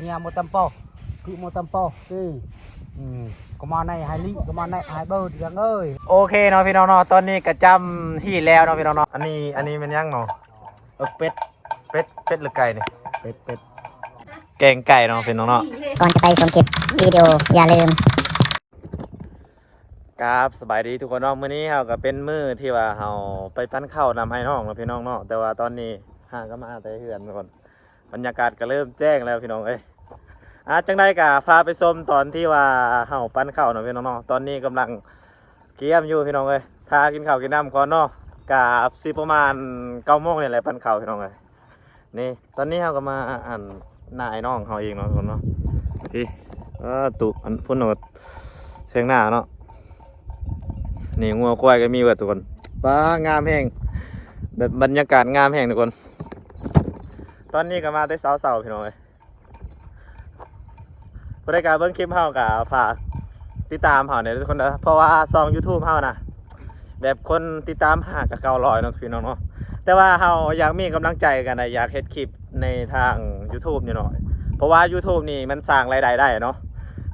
ເມຍໝົດຕຳປອກ ຄືໝົດຕຳປອກ ເອີ ອືມ ກໍມາໃນໄຮລີ ກໍມາໃນໄຮເບີດ ເລື່ອງເອີຍ. ໂອເຄເນາະພີ່ນ້ອງເນາະ ຕອນນີ້ກໍຈຳທີ່ແລ້ວເນາະພີ່ນ້ອງເນາະ. ອັນນີ້ ອັນນີ້ແມ່ນຫຍັງເນາະ? ເອີ ເປັດ ເປັດ ເປັດ ຫຼື ໄກ່ນີ້? ເປັດ ເປັດ ແກງໄກ່ເນາະພີ່ນ້ອງເນາະ. ກ່ອນຈະໄປຊົມຄລິບວິດີໂອ ຢ່າລືມ ກາບສະບາຍດີທຸກຄົນເນາະ. ມື້ນີ້ເຮົາກໍເປັນມື້ທີ່ວ່າເຮົາໄປປັ້ນເຂົ້ານຳອ້າຍນ້ອງເນາະພີ່ນ້ອງເນາະ. ແຕ່ວ່າຕອນນີ້ຫາກໍມາແຕ່ເຮືອນທຸກຄົນ ບັນຍາກາດກໍເລີ່ມແຈ້ງແລ້ວພີ່ນ້ອງເອີຍ. ອາ ຈັ່ງໃດກໍພາໄປຊົມຕອນທີ່ວ່າເຮົາປັ້ນເຂົ້າເນາະພີ່ນ້ອງເນາະ. ຕອນນີ້ກຳລັງກຽມຢູ່ພີ່ນ້ອງເອີຍ ຖ້າກິນເຂົ້າກິນນ້ຳກ່ອນເນາະ. ກະຊິປະມານເກົ້າໂມງນີ້ແຫຼະ ປັ້ນເຂົ້າພີ່ນ້ອງເອີຍ. ນີ້ ຕອນນີ້ເຮົາກໍມາ ອັນ ນາອ້າຍນ້ອງເຮົາເອງເນາະທຸກຄົນເນາະ. ນີ້ ເອີ ຕຸ ອັນ ພຸ້ນເນາະ ແທງໜ້າເນາະ. ນີ້ ງົວຄວາຍກໍມີເບິດທຸກຄົນ. ປ້າ ງາມແຮງ ແບບບັນຍາກາດງາມແຮງທຸກຄົນ. ຕອນນີ້ກໍມາແຕ່ເຊົ້າໆ ພີ່ນ້ອງເອີຍ. ຜູ້ໃດກໍເບິ່ງຄລິບເຮົາກໍຝາກຕິດຕາມເຮົາແດ່ທຸກຄົນເດີ ເພາະວ່າຊ່ອງ YouTube ເຮົານະ ແບບຄົນຕິດຕາມຫາກໍເກົ້າຮ້ອຍເນາະພີ່ນ້ອງເນາະ. ແຕ່ວ່າເຮົາຢາກມີກຳລັງໃຈກັນນະ ຢາກເຮັດຄລິບໃນທາງ YouTube ນີ້ເນາະ ເພາະວ່າ YouTube ນີ້ມັນສ້າງລາຍໄດ້ໄດ້ເນາະ.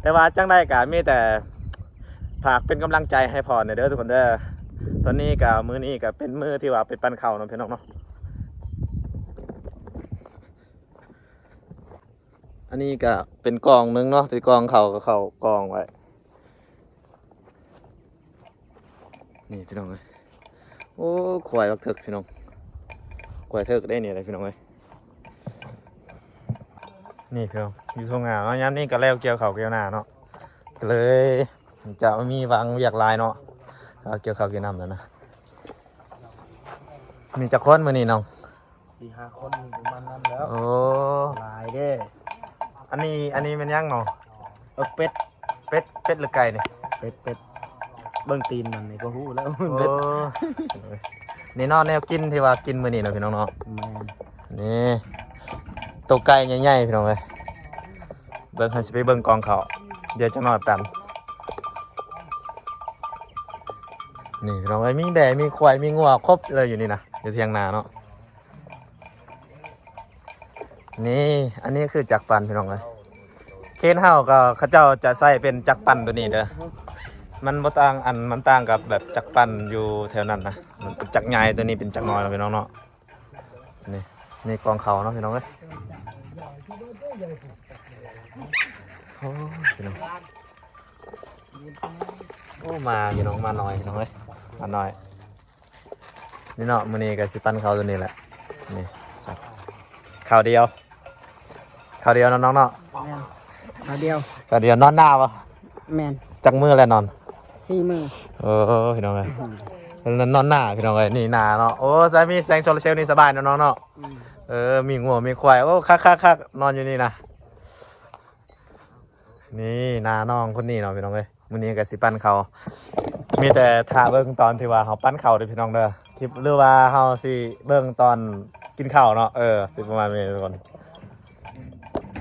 ແຕ່ວ່າຈັ່ງໃດກໍມີແຕ່ຝາກເປັນກຳລັງໃຈໃຫ້ພອນແດ່ເດີທຸກຄົນເດີ. ຕອນນີ້ກໍ ມື້ນີ້ກໍເປັນມື້ທີ່ວ່າໄປປັ້ນເຂົ້າເນາະພີ່ນ້ອງເນາະ. ອັນນີ້ກໍເປັນກອງໜຶ່ງເນາະ ທີ່ກອງເຂົ້າ ກໍເຂົ້າກອງໄວ້. ນີ້ພີ່ນ້ອງເອີຍ ໂອ້ ຄວາຍບັກເຖິກພີ່ນ້ອງ ຄວາຍເຖິກໄດ້ນີ້ແຫຼະພີ່ນ້ອງເອີຍ. ນີ້ພີ່ນ້ອງ ຢູ່ທົ່ງນາເນາະ ຍາມນີ້ກໍແລ້ວກ່ຽວເຂົ້າກ່ຽວນາເນາະ ກໍເລີຍຈະມີວາງວຽກຫຼາຍເນາະ ເອົາກ່ຽວເຂົ້າກ່ຽວນ້ຳແລ້ວນະ. ມີຈັກຄົນມື້ນີ້ນ້ອງ? ສີ່ຫ້າຄົນ ປະມານນັ້ນແຫຼ້ວ. ໂອ້ ຫຼາຍເດ້. ອັນນີ້ ອັນນີ້ແມ່ນຫຍັງເນາະ? ເອີ ເປັດ ເປັດ ເປັດ ຫຼື ໄກ່ນີ້? ເປັດ ເປັດ ເບິ່ງຕີນມັນນີ້ກໍຮູ້ແລ້ວ. ໂອ້ ເປັດ ນີ້ເນາະ ແນວກິນທີ່ວ່າກິນມື້ນີ້ເນາະພີ່ນ້ອງເນາະ. ແມ່ນ ນີ້ ໂຕໄກ່ໃຫຍ່ໆ ພີ່ນ້ອງເອີຍ. ເບິ່ງ ເຮົາຊິໄປເບິ່ງກອງເຂົ້າ ດຽວຈັກໜ້ອຍຕຳ. ນີ້ພີ່ນ້ອງເອີຍ ມີແບ້ ມີຄວາຍ ມີງົວ ຄົບເລີຍຢູ່ນີ້ນະ ຢູ່ຖຽງນາເນາະ. ນີ້ ອັນນີ້ຄືຈັກປັ່ນພີ່ນ້ອງເອີຍ. ເຄນເຮົາກໍເຂົາເຈົ້າຈະໃຊ້ເປັນຈັກປັ່ນໂຕນີ້ເດີ ມັນບໍ່ຕ່າງ ອັນ ມັນຕ່າງກັບແບບຈັກປັ່ນຢູ່ແຖວນັ້ນນະ ມັນເປັນຈັກໃຫຍ່ ໂຕນີ້ເປັນຈັກນ້ອຍເນາະພີ່ນ້ອງເນາະ. ນີ້ ນີ້ກອງເຂົ້າເນາະພີ່ນ້ອງເອີຍ. ໂອ້ ພີ່ນ້ອງ ໂອ້ ມາພີ່ນ້ອງ ມາໜ້ອຍພີ່ນ້ອງເອີຍ ມາໜ້ອຍ. ນີ້ເນາະ ມື້ນີ້ກໍຊິປັ້ນເຂົ້າໂຕນີ້ແຫຼະ ນີ້ ເຂົ້າດຽວ ເຂົ້າດຽວເນາະນ້ອງເນາະ. ແມ່ນ ເຂົ້າດຽວ ເຂົ້າດຽວ. ນອນໜ້າບໍ່? ແມ່ນ. ຈັກມື້ແລ້ວນອນ? ສີ່ມື້. ເອີ ພີ່ນ້ອງເອີຍ ນອນໜ້າພີ່ນ້ອງເອີຍ. ນີ້ໜ້າເນາະ. ໂອ້ ສາມີແສງໂຊລາເຊວນີ້ສະບາຍເນາະນ້ອງເນາະ. ອືມ ເອີ ມີງົວມີຄວາຍ. ໂອ້ ຄັກໆໆ ນອນຢູ່ນີ້ນະ. ນີ້ໜ້ານ້ອງຄົນນີ້ເນາະພີ່ນ້ອງເອີຍ. ມື້ນີ້ກໍຊິປັ້ນເຂົ້າ ມີແຕ່ຖ້າເບິ່ງຕອນທີ່ວ່າເຮົາປັ້ນເຂົ້າເດີພີ່ນ້ອງເດີ ຄລິບ ຫຼືວ່າເຮົາຊິເບິ່ງຕອນກິນເຂົ້າເນາະ. ເອີ ຊິປະມານນີ້ທຸກຄົນ.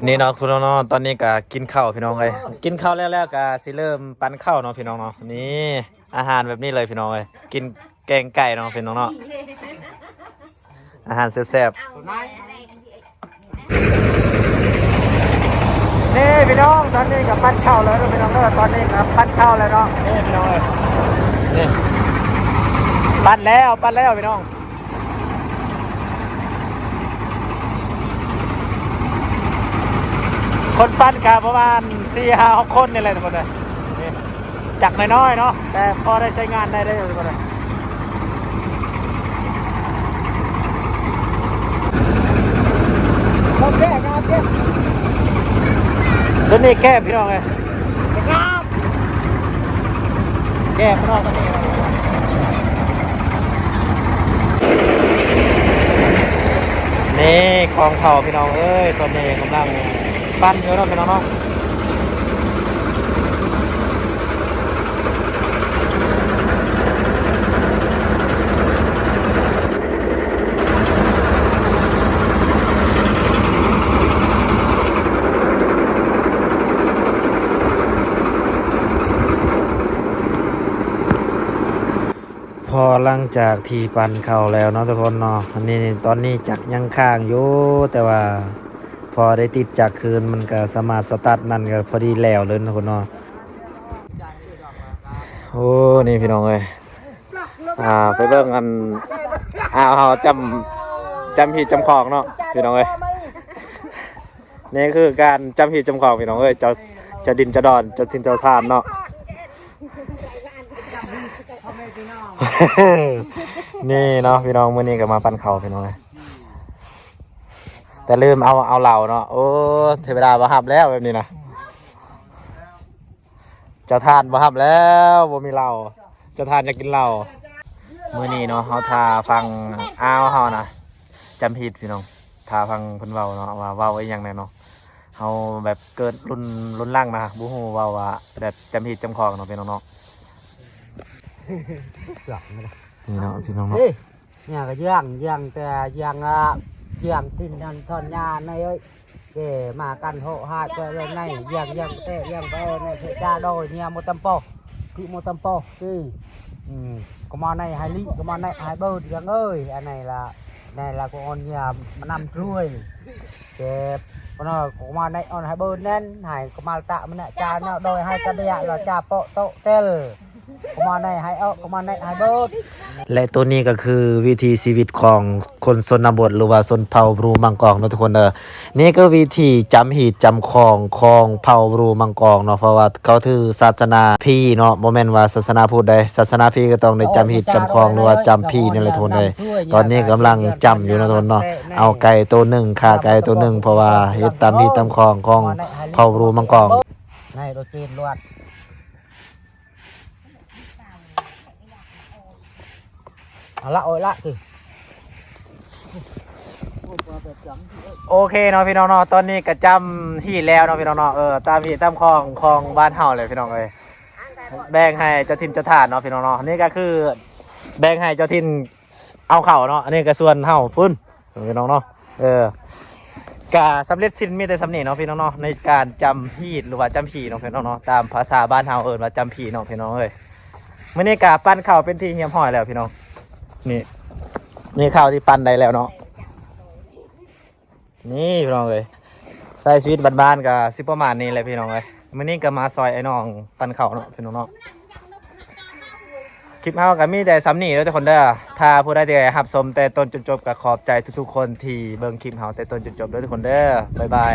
ນີ້ເນາະທຸກຄົນເນາະ ຕອນນີ້ກໍກິນເຂົ້າພີ່ນ້ອງເອີຍ. ກິນເຂົ້າແລ້ວ ແລ້ວກໍຊິເລີ່ມປັ້ນເຂົ້າເນາະພີ່ນ້ອງເນາະ. ນີ້ອາຫານແບບນີ້ເລີຍພີ່ນ້ອງເອີຍ ກິນແກງໄກ່ເນາະພີ່ນ້ອງເນາະ. ອາຫານແຊບໆ ນີ້ພີ່ນ້ອງ. ຕອນນີ້ກໍປັ້ນເຂົ້າແລ້ວເນາະພີ່ນ້ອງເນາະ. ຕອນນີ້ກໍປັ້ນເຂົ້າແລ້ວເນາະ. ນີ້ພີ່ນ້ອງເອີຍ ນີ້ ປັ້ນແລ້ວ ປັ້ນແລ້ວພີ່ນ້ອງ. ຄົນປັ້ນກໍປະມານສີ່ຫ້າຫົກຄົນນີ້ແຫຼະທຸກຄົນເອີຍ. ນີ້ ຈັກນ້ອຍໆເນາະ ແຕ່ພໍໄດ້ໃຊ້ງານໄດ້ເດີທຸກຄົນເອີຍ. ໂອເຄ ໂອເຄ ຕົວນີ້ແຄບພີ່ນ້ອງເອີຍ. ແກະມັນອອກກໍມີ. ນີ້ກອງເຂົ້າພີ່ນ້ອງເອີຍ ຕອນນີ້ກຳລັງປັ້ນຢູ່ເນາະພີ່ນ້ອງເນາະ. ພໍຫຼັງຈາກທີ່ປັ້ນເຂົ້າແລ້ວເນາະທຸກຄົນເນາະ ອັນນີ້ ຕອນນີ້ຈັກຍັງຄ້າງຢູ່ ແຕ່ວ່າ ພໍໄດ້ຕິດຈັກຄືນ ມັນກໍສາມາດສະຕາດນັ້ນກໍພໍດີແລ້ວເລີຍເນາະ ທຸກຄົນເນາະ. ໂອ້ ນີ້ພີ່ນ້ອງເອີຍ ອ່າ ໄປເບິ່ງອັນ ອ່າ ເຮົາຈຳ ຈຳຮີດຈຳຄອງເນາະ ພີ່ນ້ອງເອີຍ. ນີ້ຄືການຈຳຮີດຈຳຄອງ ພີ່ນ້ອງເອີຍ ເຈົ້າ ເຈົ້າດິນເຈົ້າດອນ ເຈົ້າຖິ່ນເຈົ້າຖານເນາະ. ນີ້ເນາະ ພີ່ນ້ອງ ມື້ນີ້ກໍມາປັ້ນເຂົ້າ ພີ່ນ້ອງເອີຍ ແຕ່ລືມເອົາ ເອົາເຫຼົ້າເນາະ. ໂອ້ ເທວະດາບໍ່ຮັບແລ້ວແບບນີ້ນະ. ເຈົ້າທ່ານບໍ່ຮັບແລ້ວ ບໍ່ມີເຫຼົ້າ ເຈົ້າທ່ານຢາກກິນເຫຼົ້າ. ມື້ນີ້ເນາະ ເຮົາຖ້າຟັງອ້າວເຮົານະ ຈຳຮີດ ພີ່ນ້ອງ ຖ້າຟັງເພິ່ນເວົ້າເນາະ ວ່າເວົ້າອີ່ຫຍັງແດ່ເນາະ. ເຮົາແບບເກີດລຸ້ນ ລຸ້ນຫຼັງນະ ບໍ່ຮູ້ເວົ້າວ່າແບບຈຳຮີດຈຳຄອງເນາະ ພີ່ນ້ອງເນາະ. ນີ້ເນາະ ພີ່ນ້ອງເນາະ. ເອີຍ ເນຍກໍຍ່າງ ຍ່າງແຕ່ຍ່າງ ອ່າ ຍ່າງຕີນນັ້ນທ່ອນຫຍ້າໃນເອີຍ ແກມາກັນໂຫຫາດໄປເລີຍໃນ ຍ່າງ ຍ່າງແຕ່ຍ່າງໄປໃນເພຈາດອຍເນຍ ໂມຕຳປອກ ຄືໂມຕຳປອກ ຄື ອືມ ກໍມາໃນໄຮລີ ກໍມາໃນໄຮເບີດ ຢ່າງເອີຍ ອັນໃນລະ ໃນລະກໍອ່ອນຍາມານຳຊ່ວຍ ແກ ປະນອກມາໃນອອນໄຮເບີດແໜ່ນ ໃຫ້ກະມາລະຕະມະນະຈານະ ໂດຍໃຫ້ກະເບຍະລະຈາເປາະໂຕະເຕັລ ກະມາໃນໄຮເອີ ກະມາໃນໄຮເບີດ. ແລະ ໂຕນີ້ກໍຄືວິຖີຊີວິດຂອງຄົນຊົນນະບົດ ຫຼືວ່າຊົນເຜົ່າບຣູມັງກອງເນາະ ທຸກຄົນເດີ. ນີ້ຄືວິທີຈຳຮີດຈຳຄອງຂອງເຜົ່າບຣູມັງກອງເນາະ ເພາະວ່າເຂົາຖືສາສະໜາຜີເນາະ ບໍ່ແມ່ນວ່າສາສະໜາພຸດໃດ. ສາສະໜາຜີກໍຕ້ອງໄດ້ຈຳຮີດຈຳຄອງ ຫຼືວ່າຈຳຜີນີ້ແຫຼະ ທຸກຄົນເດີ. ຕອນນີ້ກຳລັງຈຳຢູ່ເນາະ ທຸກຄົນເນາະ. ເອົາໄກ່ໂຕໜຶ່ງ ຂ້າໄກ່ໂຕໜຶ່ງ ເພາະວ່າເຮັດຕາມຮີດຕາມຄອງຂອງເຜົ່າບຣູມັງກອງ. ໃນໂຕເຈນລວດ ເອົາລະ ໂອ້ຍລະຕິ. ໂອເຄເນາະ ພີ່ນ້ອງເນາະ ຕອນນີ້ກະຈຳຮີດແລ້ວເນາະ ພີ່ນ້ອງເນາະ. ເອີ ຕາມຮີດຕາມຄອງຂອງບ້ານເຮົາແຫຼະ ພີ່ນ້ອງເອີຍ. ແບ່ງໃຫ້ເຈົ້າຖິ່ນເຈົ້າຖານເນາະ ພີ່ນ້ອງເນາະ. ນີ້ກະຄືແບ່ງໃຫ້ເຈົ້າຖິ່ນເອົາເຂົ້າເນາະ ອັນນີ້ກະສ່ວນເຮົາພຸ້ນ ພີ່ນ້ອງເນາະ. ເອີ ກະສຳເລັດສິ້ນມີແຕ່ສ່ຳນີ້ເນາະ ພີ່ນ້ອງເນາະ ໃນການຈຳຮີດ ຫຼືວ່າຈຳຜີເນາະ ພີ່ນ້ອງເນາະ. ຕາມພາສາບ້ານເຮົາເອີ້ນວ່າຈຳຜີເນາະ ພີ່ນ້ອງເອີຍ. ມື້ນີ້ກະປັ້ນເຂົ້າເປັນທີ່ຮຽບຮ້ອຍແລ້ວ ພີ່ນ້ອງ. ນີ້ ນີ້ເຂົ້າທີ່ປັ້ນໄດ້ແລ້ວເນາະ. ນີ້ ພີ່ນ້ອງເອີຍ ໃຊ້ຊີວິດບ້ານໆ ກະຊິປະມານນີ້ແຫຼະ ພີ່ນ້ອງເອີຍ. ມື້ນີ້ກະມາຊ່ອຍອ້າຍນ້ອງປັ້ນເຂົ້າເນາະ ພີ່ນ້ອງເນາະ. ຄລິບເຮົາກະມີແຕ່ສ່ຳນີ້ເດີ ທຸກຄົນເດີ. ຖ້າຜູ້ໃດທີ່ຮັບຊົມແຕ່ຕົ້ນຈົນຈົບ ກະຂອບໃຈທຸກໆຄົນທີ່ເບິ່ງຄລິບເຮົາແຕ່ຕົ້ນຈົນຈົບເດີ ທຸກຄົນເດີ. ບາຍບາຍ.